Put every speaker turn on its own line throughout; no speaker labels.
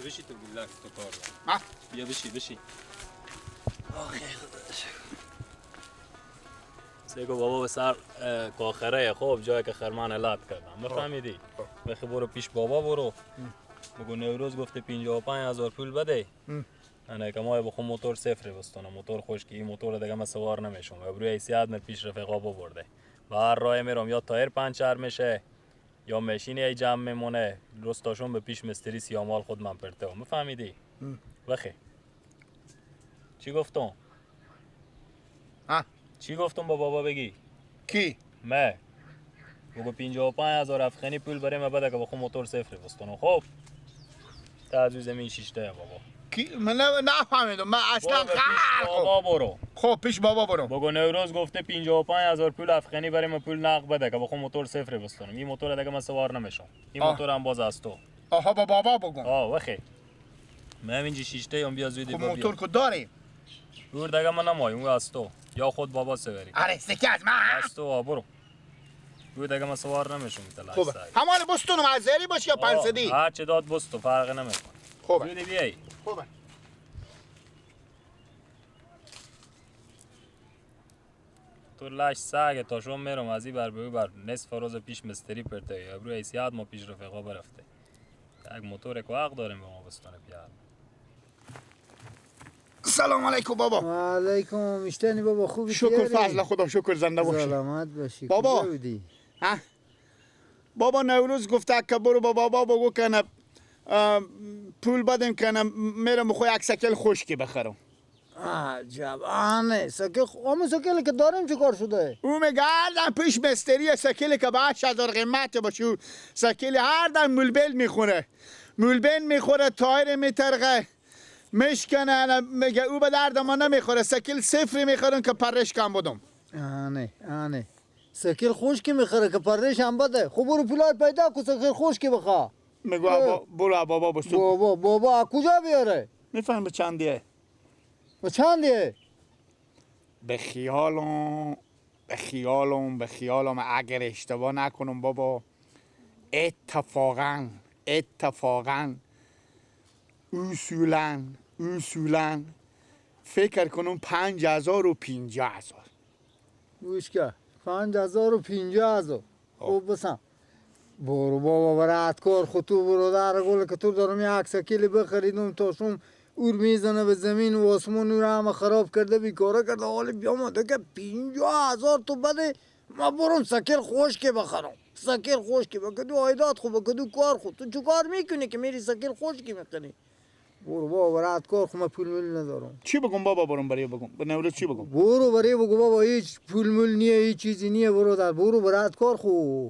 بیا بشی تو گلک تو کار دارم. بیا بشی بشی. آخه خدا شکر. سیگو بابا به سر کاخره خب جایی که خرمان لات کردم میفهمیدی؟ بخی برو پیش بابا برو بگو نوروز گفته 55,000 پول بده. انا که ما بخوام موتور صفر بستونم موتور خشکی این موتور دیگه من سوار نمیشم و بروی حیثیت من پیش رفیقا ببرده و هر راه میرم یا تایر پنچر میشه یا ماشین ای جمع میمونه رستاشون به پیش مستری سیامال خود من پرته و میفهمیدی؟ بخی چی گفتم؟ چی گفتم با بابا بگی؟
کی؟
من بگو 55,000 افغانی پول برای من بده که بخوام موتور صفر بستونم. خب تا از زمین شیشته بابا
کی؟ من نفهمیدم من اصلا خرق.
بابا برو.
خب پیش بابا برو
بگو نوروز گفته 55,000 پول افغانی برای من پول نقد بده که بخوام موتور صفر بستونم. این موتور دیگه من سوار نمیشم. این موتور هم باز از تو.
آها با بابا بگو.
آه وخی من اینجا شیشته ام بیا زودی.
خب موتور کو داری؟
دور دیگه من نمایم اون از تو یا خود بابا سواری.
آره سکه از من
از تو برو. دور دیگه من سوار نمیشم.
خوبه همان بستونم از زری باشه یا پنسدی؟
هر چه داد بستو فرق نمیکنه.
خوبه
زودی بیای.
خوبه
تو لش سگ تا شو میرم از این بر به بر نصف روز پیش مستری پرته یا برو حیثیت ما پیش رفیقا برفته یک موتور که حق داریم به ما بستانه پیار.
سلام علیکم بابا.
و علیکم. میشتنی بابا خوبی؟
شکر فضل خدا شکر زنده باشی.
سلامت باشی
بابا. بابا نوروز گفته که برو با بابا بگو که پول بدیم که میرم خو یک سکل خشکی بخرم.
عجب آنه سکل همون سکل که داریم چه کار شده؟
او میگه هر دم پیش مستری سکلی که به 8,000 قیمت باشه سکل هر دم مولبل میخوره مولبل میخوره تایر میترقه میشکنه میگه او به درد ما نمیخوره سکل صفری میخورن که پرش کم بدم.
آنه آنه سکل خشکی میخوره که پرش هم بده. خب برو پولار پیدا کن سکل خشکی بخوا.
میگه برو بابا بسو.
بابا بابا کجا بیاره؟
میفهم به چندیه؟
به چندیه؟
به خیالم به خیالم به خیالم اگر اشتباه نکنم بابا اتفاقا اتفاقا اصولا اصولا فکر کنم 5,050,000.
گوش که 5,050,000. خوب بسم برو بابا برات کار خطو برو در گل که تو دارم یک سکیل بخریدم تا شم اور میزنه به زمین و آسمون رو همه خراب کرده بیکاره کرده. حالا بیام که 50,000 تو بده ما برم سکیل خشکی بخرم. سکیل خشکی بکدو عایدات خو بکدو کار خو تو چه کار میکنی که میری سکیل خشکی میکنی؟ برو بابا برات کار خو من پول مول ندارم.
چی بگم بابا؟ برم برای بگم به نوروز چی بگم؟
برو برای بگو بابا هیچ پول مول نیه هیچ چیزی نیه. برو در برو برات کار خو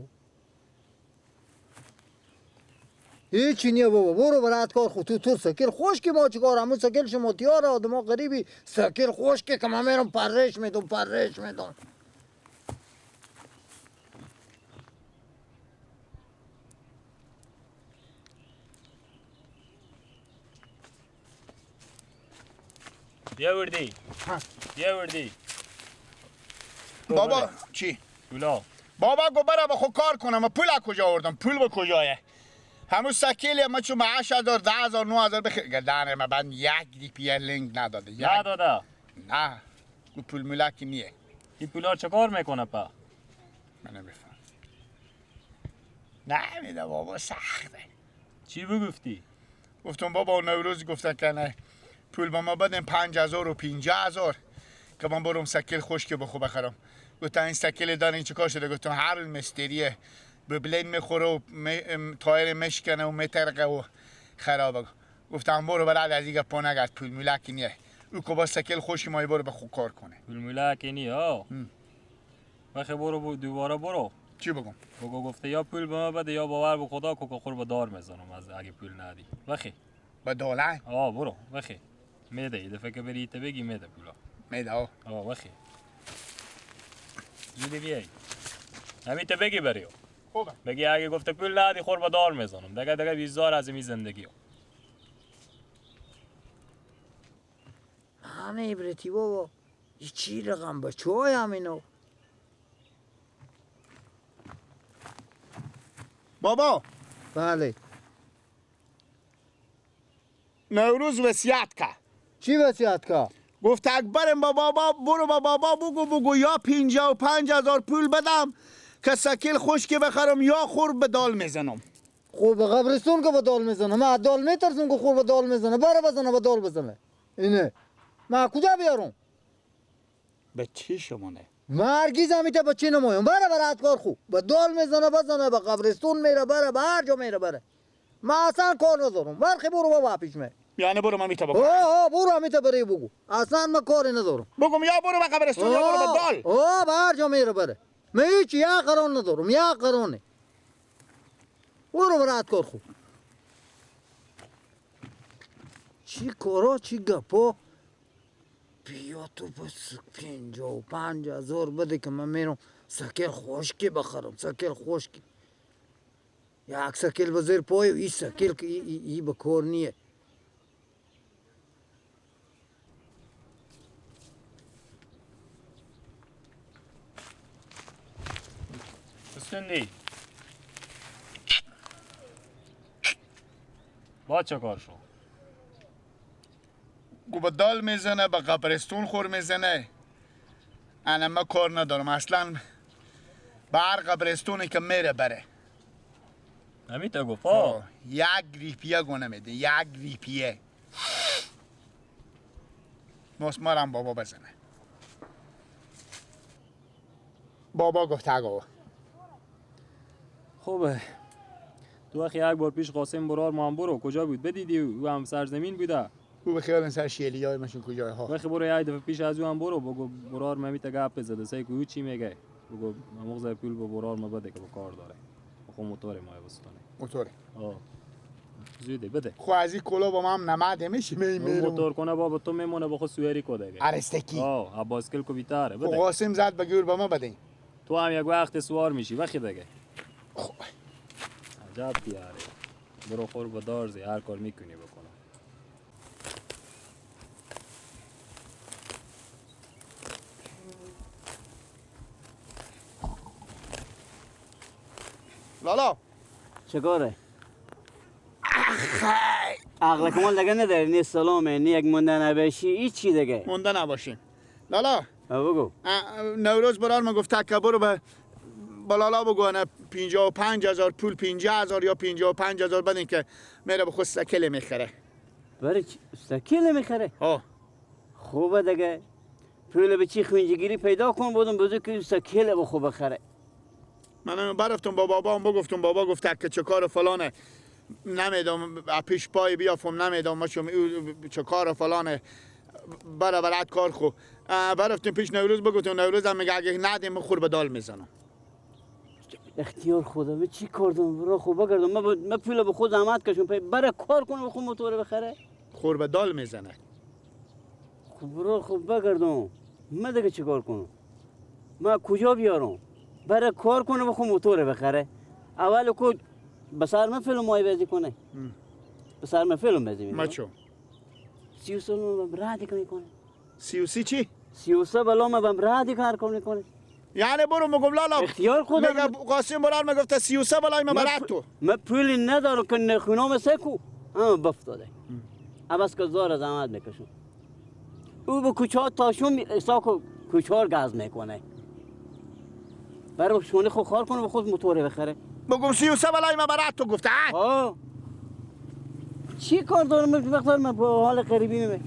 هیچی نیه بابا. برو برات کار خو تو تو سکیل خشکی ما چیکار همون سکیل شما تیاره آدم غریبی سکیل خشکی که من میرم پرش میدم پرش میدم.
بیا وردی بیا وردی
بابا. چی؟
پولا
بابا گو برم با خود کار کنم. پول از کجا آوردم؟ پول به کجایه؟ همون سکیلی ما چون 8,000 10,000 9,000 بخیر گردن ما بعد یک دیپیر لینک نداده.
نداده؟
نه پول مولکی نیه.
این پولا چه کار میکنه پا؟
من نمیفهم. نمیده بابا سخته.
چی بگفتی؟
گفتم بابا نوروز گفتن که نه پول با ما بدیم 5,050,000 که من برم سکیل خشک بخو بخرم. گفتن این سکیل دارین این چه کار شده؟ گفتم هر مستریه ببلین میخوره و تایر مشکنه و میترقه و خرابه. گفتم برو برای از دیگه پا نگرد پول مولکی نیه. او که با سکیل خشک مای برو به خود کار کنه.
پول مولکی نیه ها. بخی برو دوباره برو.
چی بگم؟
بگو گفته یا پول به ما بده یا باور به خدا کوکا خور به دار میزنم از اگه پول ندی. بخی
به داله؟
آه برو بخی میده ای دفعه که بری ته بگی میده پولا.
میده آه.
آه بخی زودی بیای همین ته بگی بریو.
خوبه
بگی اگه گفته پول ندی خور به دار میزنم دیگه دیگه بیزار از این زندگی.
همه عبرتی بابا چی رقم با چوی همینو
بابا.
بله
نوروز وصیت کرد.
چی وصیت کرد؟
گفت اکبرم با بابا برو با بابا بگو یا 55,000 پول بدم که سکیل خشکی بخرم یا خور به دال میزنم.
خور به قبرستون که به دال میزنم. من دال میترسم که خور به دال میزنه. بره بزنه به دال بزنه. اینه من کجا بیارم؟
به چی شمانه؟
من هرگز همیته به چی نمایم. بره بره کار خو به دال میزنه بزنه به قبرستون میره بره به هر جا میره بره. من اصلا کار ندارم. برخی برو بابا پیش می.
یعنی برو من میتا بگو.
آه برو همیته بری بگو. اصلا من کاری ندارم.
بگم یا برو به قبرستون یا برو به دال.
آه به هر جا میره بره. من هیچ یا قرار ندارم یا قرانه. برو برات کار خو. چی کارا چی گپا؟ بیا تو بس 55,000 بده که من میرم سکل خشکی بخرم. سکل خشکی یک سکل بزیر پای و این سکل که ای به کار نیه.
بستندی با چه کار شو؟
گو به دال میزنه به قبرستون خور میزنه. انا ما کار ندارم اصلا. به هر قبرستونی که میره بره.
همیتا گفت
یک ریپیه گو نمیده. یک ریپیه مسمارم بابا بزنه. بابا گفت اگه
خوبه تو وقتی یک بار پیش قاسم برار ما هم برو کجا بود بدیدی؟ او هم سرزمین بوده.
او به خیال سر شیلی های مشون کجای ها.
وقتی برو یک دفعه پیش از او هم برو بگو برار ممیت گپ زده سعی کو چی میگه. بگو مغز پول به برار ما بده که با کار داره. خو موتور ما بستانه.
موتور.
آه. زوده بده.
خو از این کلا با ما هم نمده میشی می
موتور کنه بابا تو میمونه با خود سواری کو دیگه.
ارستکی.
آه باسکل کو بیتاره بده.
قاسم زد به گور با ما بده.
تو هم یک وقت سوار میشی وقتی دیگه.
خب
عجب دیاره. برو خور با دارزی هر کار میکنی بکنم.
لالا
چه کاره؟ عقل کمال دیگه نداری. نی سلامه نی یک مونده نباشی هیچ چی دیگه
مونده نباشی. لالا
بگو.
نوروز برار من گفت که برو به لالا بگو انا 55,000 پول 50,000 یا 55,000 بدین که میره به خود سکل میخره.
برای سکل میخره؟
آه
خوبه دیگه. پول به چی خونجگیری پیدا کن بودم بزرگ که سکل به خوب بخره.
من برفتم با بابام بگفتم. بابا گفت که چه کار فلانه نمیدم پیش پای بیافم نمیدم ماشم چه کار فلانه برا برات کار خو. برفتم پیش نوروز بگفتم. نوروز هم میگه اگه ندیم خور به دال میزنم.
اختیار خدا من چی کردم برا خوب بگردم. من پول به خود زحمت کشم برا کار کنم خود موتور بخره.
خور به دال میزنه.
خب برا خوب بگردم. من دیگه چیکار کنم؟ من کجا بیارم؟ برای کار کنه بخو موتور بخره. اول کو به سر من فیلم مای بازی کنه. به سر من فیلم بازی میکنه.
ما چو؟
33 من راه دیگه میکنه.
33 چی؟
33 بلا من راه دیگه کار میکنه.
یعنی برو میگم لالا
اختیار خودم.
میگه قاسم برار میگفت 33 بلای من برات تو.
من پولی ندارم که نخونام سکو. اما بفتاده. عباس که زار زحمت میکشم. او به کوچه تاشون ساکو کوچار گاز میکنه. برای شونه خود خار کنه و خود موتور بخره.
بگم 33 بلای من برات تو گفته.
آه چی کار دارم وقت من با حال غریبی میمه.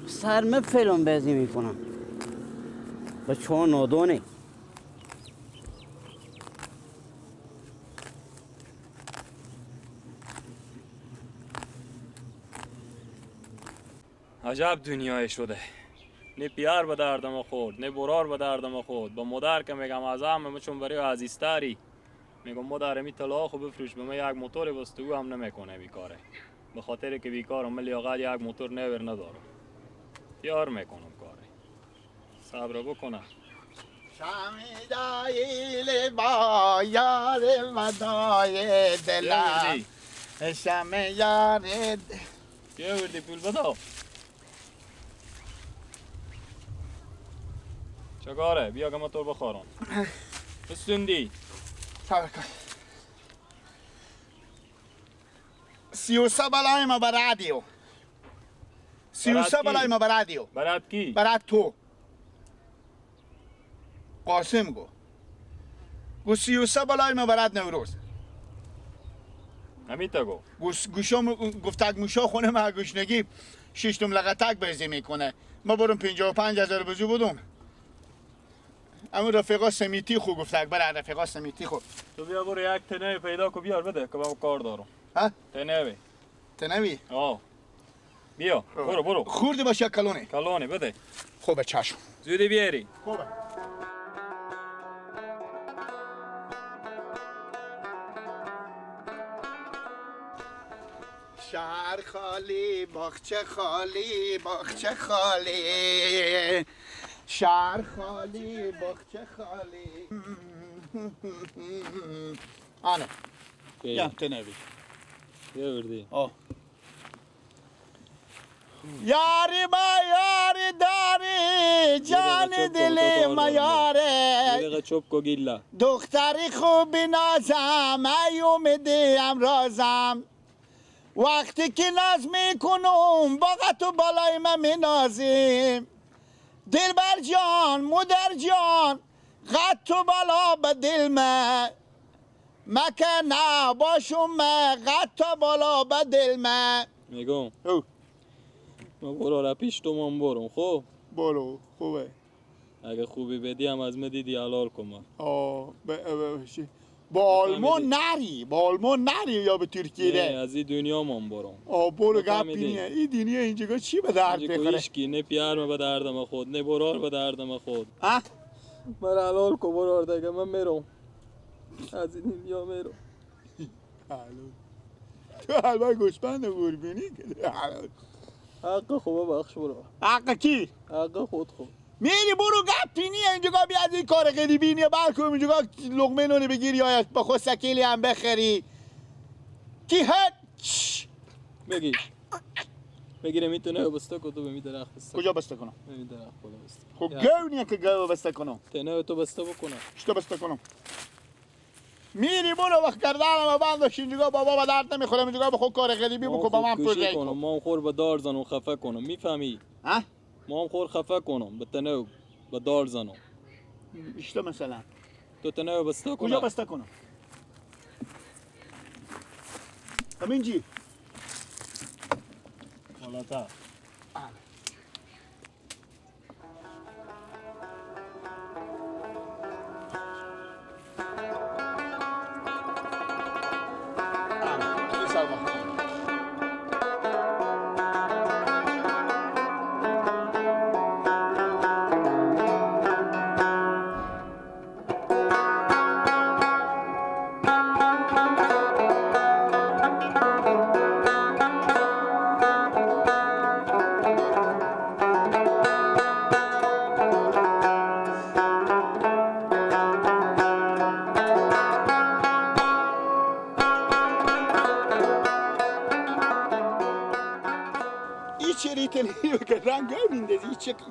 سر من فیلم بازی میکنم. با چون نادونه.
عجب دنیای شده. نه پیار به دردم خورد نه برار به دردم خورد. با مادر که میگم از هم چون برای عزیزتری میگم مادر می طلا خو بفروش به من یک موتور بس تو هم نمیکنه بیکاره. به خاطر که بیکارم من لیاقت یک موتور نور ندارم. تیار میکنم کاره. صبر بکنم.
شمیدایل با یار مدای دلم شم یار
چه بردی پول بده. چه کاره؟ بیا که ما تو بخورم. بسندی.
صبر کن. 33 بلای ما برادیو. 33 بلای ما برادیو.
برات کی؟
برات تو. قاسم گو. گو 33 بلای ما برات نوروز.
همیتا گو.
گوشم گفتگ موشا خونه ما گوشنگی ششتم لغتک بزی میکنه. ما برم 55,000 بزو بودم. اما رفیقا سمیتی خو گفتگ برای رفیقا سمیتی خو.
تو بیا برو یک تنه پیدا کو بیار بده که من کار دارم.
ها؟
تنوی.
تنوی؟
آه. بیا برو برو.
خورده باشه کلونه.
کلونه بده.
خوبه چشم.
زودی بیاری.
خوبه. شهر خالی باغچه خالی باغچه خالی شهر خالی باغچه خالی. آنه یا تنوی
یه
آه. یاری ما یاری داری جان دل ما یاره دختری خوبی نازم ای امیدی امرازم وقتی که ناز میکنم باغ تو بالای من مینازیم دلبر جان مادر جان قد تو بالا به دل من مکنه باشم من قد تو بالا به دل من.
میگم ما برو را پیش تو من برم خوب؟
برو خوبه.
اگه خوبی بدی هم از من دیدی حلال کن.
آه با آلمان نری، با آلمان نری یا به ترکیه.
نه از این دنیا من برم.
آه برو گپی نیه. این دنیا اینجا چی به درد میخوره؟
هیچکی نه پیار به دردم خود نه برار به دردم خود.
اه
من حلال کو برار دیگه من میرم. از این دنیا میرم.
تو حلوای گوسفند قربونی که
حق خوبه بخش برو.
حق کی؟
حق خود خوب.
میری برو گپی نیه اینجا بیا از این کار غریبی نیه بلکم اینجا لقمه نونی بگیری یا با خود سکیلی هم بخری. کی هچ
بگیر بگیره میتونه بسته کن تو به می درخت بسته.
کجا بسته کنم؟
به می درخت بالا بسته.
خب گو نیه که گو بسته کنم.
تنه تو بسته بکنم.
چطور بسته کنم؟ میری برو وقت کردنم بند اینجا بابا به درد نمیخورم اینجا به خود کار غریبی بکن با من پول
کنم. ما خور به دار زنم خفه کنم میفهمی؟
ها؟
ما هم خور خفه کنم به تنه به دار زنم.
اشتا مثلا
تو تنه بسته کنم.
کجا بسته کنم؟ همینجی
بالاتر.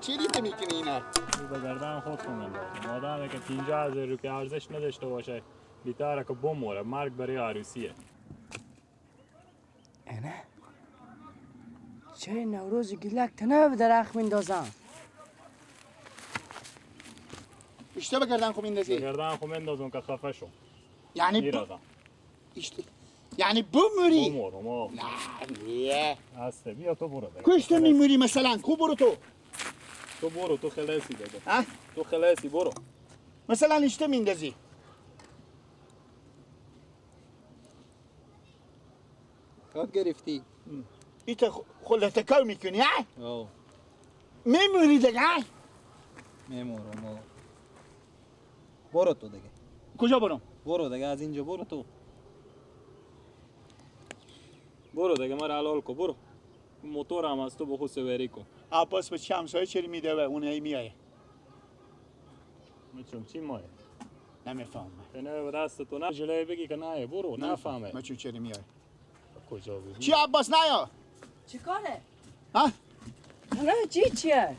چریت میکنی اینا؟
به گردن خود خو میندازم. آدمی که 50,000 روپیه ارزش نداشته باشه بیتاره که بموره. مرگ برای عروسیه.
اینه چه نوروز گیلک تنه به درخت میندازم.
اشته به گردن خو میندازی؟
به گردن خو میندازم که خفه شو.
یعنی یعنی بمیری؟
بمورم.
نه نیه
هسته بیا تو برو.
کشته میمیری مثلا کو برو تو.
تو برو تو خلاصی دیگه. تو خلاصی برو.
مثلا اشته میندازی.
یاد گرفتی؟
ایت خلطه کار میکنی ها؟
آه
میمیری دیگه؟
میمورم. برو تو دیگه.
کجا برم؟
برو دیگه از اینجا برو تو. برو دیگه مرا حلال کو برو. موتور هم از تو بخو سوری کن.
عباس به چه همسایه چری میده و اون هی میایه.
میچون چی مایه؟
نمیفهمم.
نه به دست تو نه جلوی بگی که نه برو نفهمه.
میچون چری میایه.
کجا بودی؟
چی عباس نیا؟
چی کاره؟
ها؟
نه چی چیه؟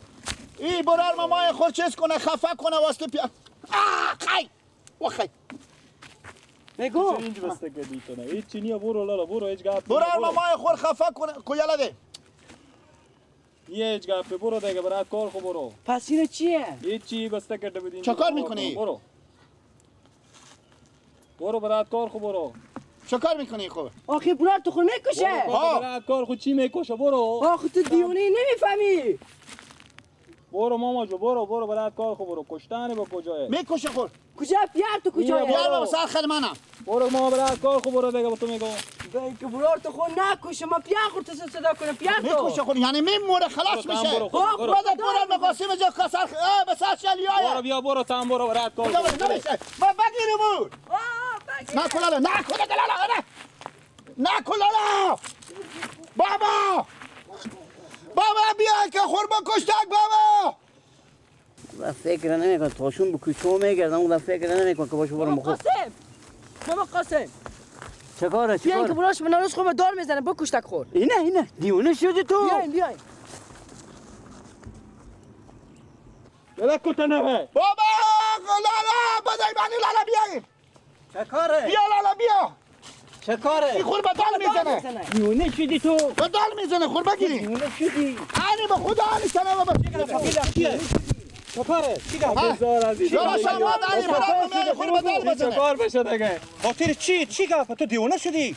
ای برار مامای خود چیز کنه خفه کنه واسه پیا آخی وخی
میگم
اینج بسته کردی تو نه هیچ چی برو لالا برو هیچ گپ
برار مامای خود خفه کنه کجا ده
یه هیچ گپ برو دیگه برات کار خو برو.
پس اینو چیه؟
هیچ چی بسته کرده بودین.
چه کار میکنی؟
برو برو برات کار خو برو.
چه کار میکنی خو؟
آخه برار تو خو میکشه.
برات کار خو چی میکشه برو.
آخه تو دیوانه نمیفهمی.
برو ماما جو برو برو برات کار خو برو. کشتن با کجاه؟
میکشه خور.
کجا پیار تو کجا؟
بیار بابا سر خل منم.
برو ماما برات کار خو برو دیگه با تو میگم.
که برار تو خو نکشه ما پیار خور تو صدا کنم پیار تو.
میکشه خور یعنی میموره خلاص میشه. برو برو مقاسم جا کسر به سر شلیای.
برو بیا برو تام برو برات کار.
نمیشه. ما بگیرم. نه کلالا نه کلالا نه کلالا بابا بابا بیا که خورما کشتک بابا.
و فکر نمیکنم تاشون به کوچه میگردم و فکر نمیکنم که باشه برم بخور. قاسم بابا قاسم چه کاره چه بیاین که براش بنارس خود دار میزنه با کشتک خور. اینه اینه دیوانه شدی تو. بیاین بیاین
لالا کتنه
بابا لالا بدای بانی لالا بیاین.
چه کاره؟
بیا لالا بیا.
چه کاره؟
این خور به دال میزنه.
دیوانه شدی تو.
به دال میزنه خور بگیری.
دیوانه شدی.
انی به خدا انی سنه بابا.
چه کاره؟ چی گفت؟
لالا شما انی برام خور به دال بزنه.
چه کار بشه دیگه؟
خاطر چی؟ چی گفت؟ تو دیوانه شدی؟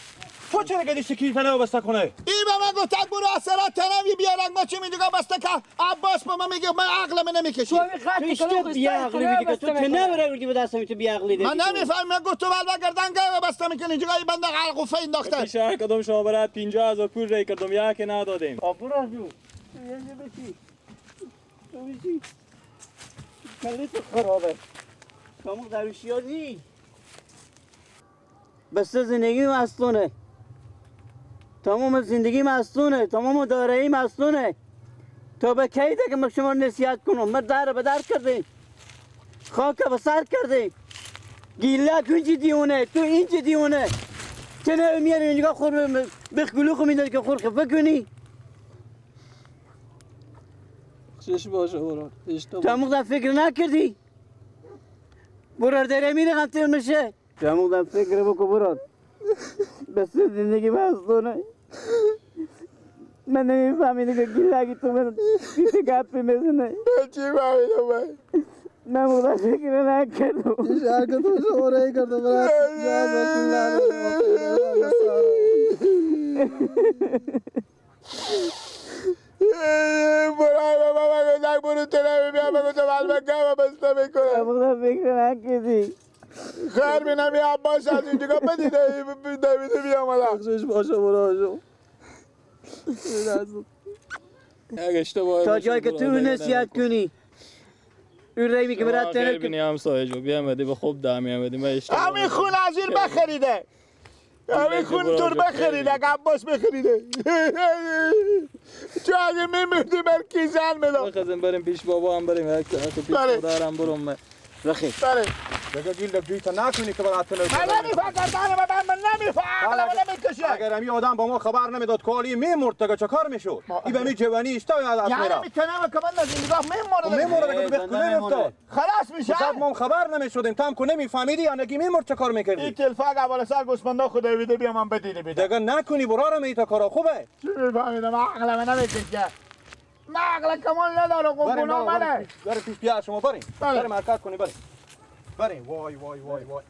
تو چرا گدی سکی تنه بسته کنه؟
ای به من گفت تک برو اثرات تنه بیار ما چی میگه بسته که عباس به من میگه من عقلم نمیکشی.
تو خط بی عقلی میگه تو تنه بردی به دستم تو بی عقلی
من نمیفهمم. من گفت تو بل گردن گه بسته میکنی اینجا ای بنده غلقوفه انداخته.
پیش هر کدوم شما برات 50000 پول ری کردم یا که ندادیم.
آبرو جو یه بچی تو بچی کله تو خرابه. شما دروشیا نی. بس زندگی مستونه. تمام زندگی مستونه، تمام دارایی مستونه. تا به کی دیگه ما شما نصیحت کنم؟ ما در به در کردیم، خاک به سر کردیم. گیله کنجی دیونه، تو اینجا دیونه. چه میاری اینجا خور به گلو خو میداد که خور خفه کنی.
چش باشه برو.
تو فکر نکردی؟ برو داره میره غمتر میشه. تو فکر بکن برو. بس زندگی مستونه. من نمیفهمیدم که گیلگی تو من چه گپی میزنه.
چی فهمیدم من؟
من موقع فکر نکردم.
این حرکت رو شما رای کردم برای
برای بابا گفتم برو تنه بیا بگو بلبه بسته میکنم.
موقع فکر نکردی.
خیر بینم یه عباس از اینجا بدیده بیده بیامدم.
بخشش باشه برو.
تا جایی که تو نصیحت کنی اون رای میگه برات
خیر بینی همسایه جو بیامدی به خوب ده میامدی. من اشتباه
همین خون از این بخریده. همین خون تور بخریده عباس بخریده. تو اگه میمیردی بر کی زن میدم.
بخزم بریم پیش بابا هم بریم یک ساعت پیش مادرم برم.
بخیر
بله
دیگه گیل دوی تا نکنی که برات تنه.
من نمیفهم من نمیفهم عقلم نمیکشه.
اگر امی آدم با ما خبر نمیداد کالی میمرد دیگه چه کار میشد؟ ای به می جوانی اشتباه از
یعنی
میره.
میتونم که من از نگاه میمرد.
میمرد که به نمیافتاد.
خلاص میشه.
شب ما خبر نمیشدیم تام کو نمیفهمیدی یا نگی میمرد چه کار میکردی؟
این تلفاق اول سر گوسفندا خدای بده بیا من بدیده بده.
دیگه نکنی برارم این تا کارا خوبه.
چی میفهمیدم عقلم نمیکشه. من عقل کمال ندارم گناه منه.
بریم پیش بیا شما بریم. بریم حرکت کنیم بریم. بریم وای وای وای وای.